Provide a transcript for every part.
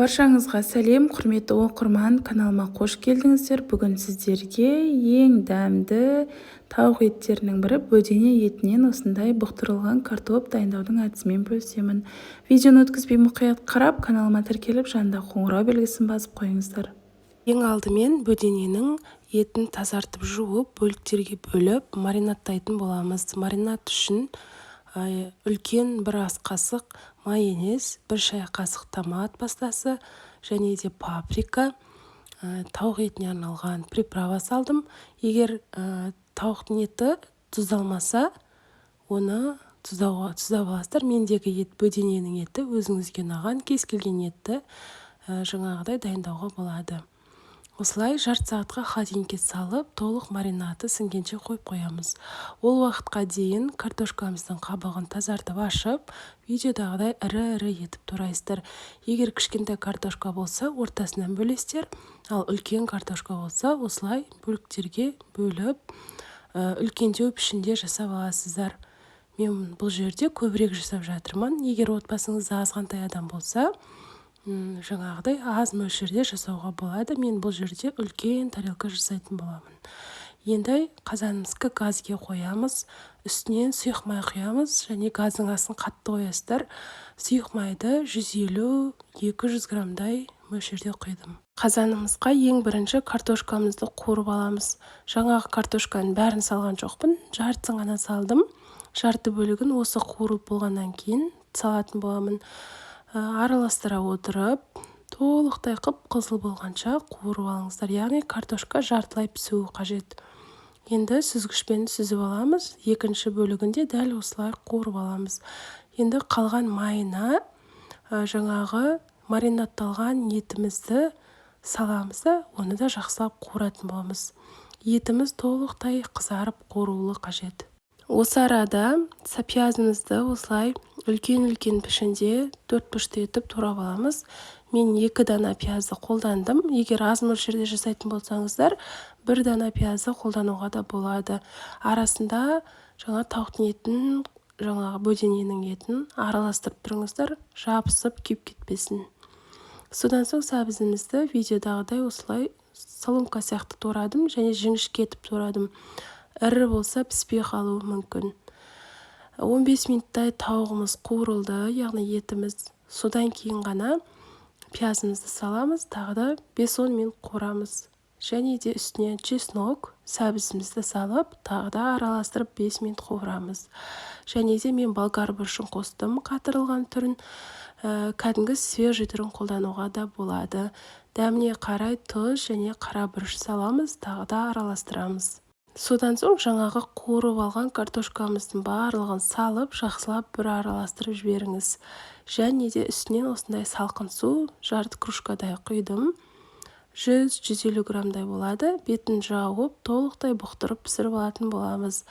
Баршаңызға сәлем, құрметті оқырман! Каналыма қош келдіңіздер! Бүгін сіздерге ең дәмді тауық еттерінің бірі бөдене етінен осындай бұқтырылған картоп дайындаудың әдісімен бөлісемін. Видеоны өткізбей мұқият қарап, каналыма тіркеліп, жанында қоңырау белгісін басып қойыңыздар. Ең алдымен бөдененің етін тазартып, жуып, бөліктерге бөліп, маринадтайтын боламыз. Маринад үшін үлкен бір ас қасық майонез, 1 шай қасық томат пастасы және де паприка, тауық етіне арналған приправа салдым. Егер тауықтың еті тұздалмаса, оны тұздап аласыздар. Мендегі ет бөдененің еті. Өзіңізге ұнаған кез келген етті жаңағыдай дайындауға болады. Осылай жарты сағатқа холодильникке салып, толық маринады сіңгенше қойып қоямыз. Ол уақытқа дейін картошкамыздың қабығын тазартып, ашып, видеодағыдай ірі-ірі етіп турайсыздар. Егер кішкентай картошка болса, ортасынан бөлесіздер, ал үлкен картошка болса, осылай бөліктерге бөліп, үлкендеу пішінде жасап аласыздар. Мен бұл жерде көбірек жасап жатырмын. Егер отбасыңызда азғантай адам болса, жаңағыдай аз мөлшерде жасауға болады. Мен бұл жерде үлкен тарелка жасайтын боламын. Енді қазанымызды газге қоямыз, үстінен сұйық май құямыз және газдың астын қатты қоясыздар. Сұйық майды 150-200 граммдай мөлшерде құйдым. Қазанымызға ең бірінші картошкамызды қуырып аламыз. Жаңағы картошканың бәрін салған жоқпын, жартысын ғана салдым. Жарты бөлігін осы қуырылып болғаннан кейін салатын боламын. Араластыра отырып, толықтай қып-қызыл болғанша қуырып алыңыздар, яғни картошка жартылай пісуі қажет. Енді сүзгішпен сүзіп аламыз. Екінші бөлігін де дәл осылай қуырып аламыз. Енді қалған майына жаңағы маринадталған етімізді саламыз да, оны да жақсылап қуыратын боламыз. Етіміз толықтай қызарып қуырылуы қажет. Осы арада пиязымызды осылай үлкен-үлкен пішінде төрт бұрышты етіп турап аламыз. Мен екі дана пиязды қолдандым. Егер аз мөлшерде жасайтын болсаңыздар, бір дана пиязды қолдануға да болады. Арасында жаңа тауықтың етін, жаңағы бөдененің етін араластырып тұрыңыздар, жабысып күйіп кетпесін. Содан соң сәбізімізді видеодағыдай осылай соломка сияқты турадым және жіңішке етіп турадым. Ірі болса, піспей қалуы мүмкін. 15 минуттай тауығымыз қуырылды, яғни етіміз. Содан кейін ғана пиязымызды саламыз, тағы да 5-10 минут қуырамыз және де үстіне чеснок, сәбізімізді салып, тағы да араластырып, 5 минут қуырамыз. Және де мен болгар бұрышын қостым, қатырылған түрін, кәдімгі свежий түрін қолдануға да болады. Дәміне қарай тұз және қара бұрыш саламыз, тағы да араластырамыз. Содан соң жаңағы қуырып алған картошкамыздың барлығын салып, жақсылап бір араластырып жіберіңіз. Және де үстінен осындай салқын су жарты кружкадай құйдым, 100-150 граммдай болады. Бетін жауып, толықтай бұқтырып пісіріп алатын боламыз.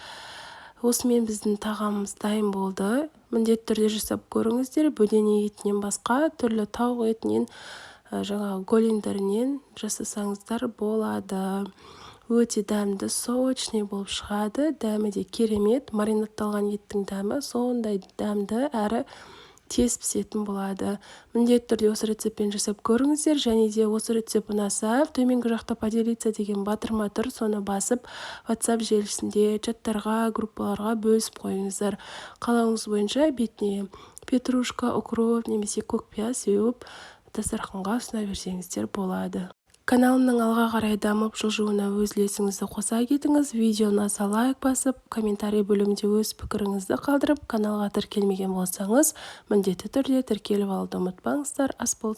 Осымен біздің тағамымыз дайын болды. Міндетті түрде жасап көріңіздер. Бөдене етінен басқа түрлі тауық етінен, жаңағы голендерінен жасасаңыздар болады. Өте дәмді, сочный болып шығады. Дәмі де керемет, маринадталған еттің дәмі сондай дәмді әрі тез пісетін болады. Міндетті түрде осы рецептпен жасап көріңіздер. Және де осы рецепт ұнаса, төменгі жақта «Поделиться» деген батырма тұр, соны басып, WhatsApp желісінде чаттарға, группаларға бөлісіп қойыңыздар. Қалауыңыз бойынша бетіне петрушка, укроп немесе көк пияз сеуіп, дастарханға ұсына берсеңіздер болады. Каналымның алға қарай дамып жылжуына өз үлесіңізді қоса кетіңіз. Видео ұнаса, лайк басып, комментарий бөлімінде өз пікіріңізді қалдырып, каналға тіркелмеген болсаңыз, міндетті түрде тіркеліп алуды ұмытпаңыздар. Ас болсын!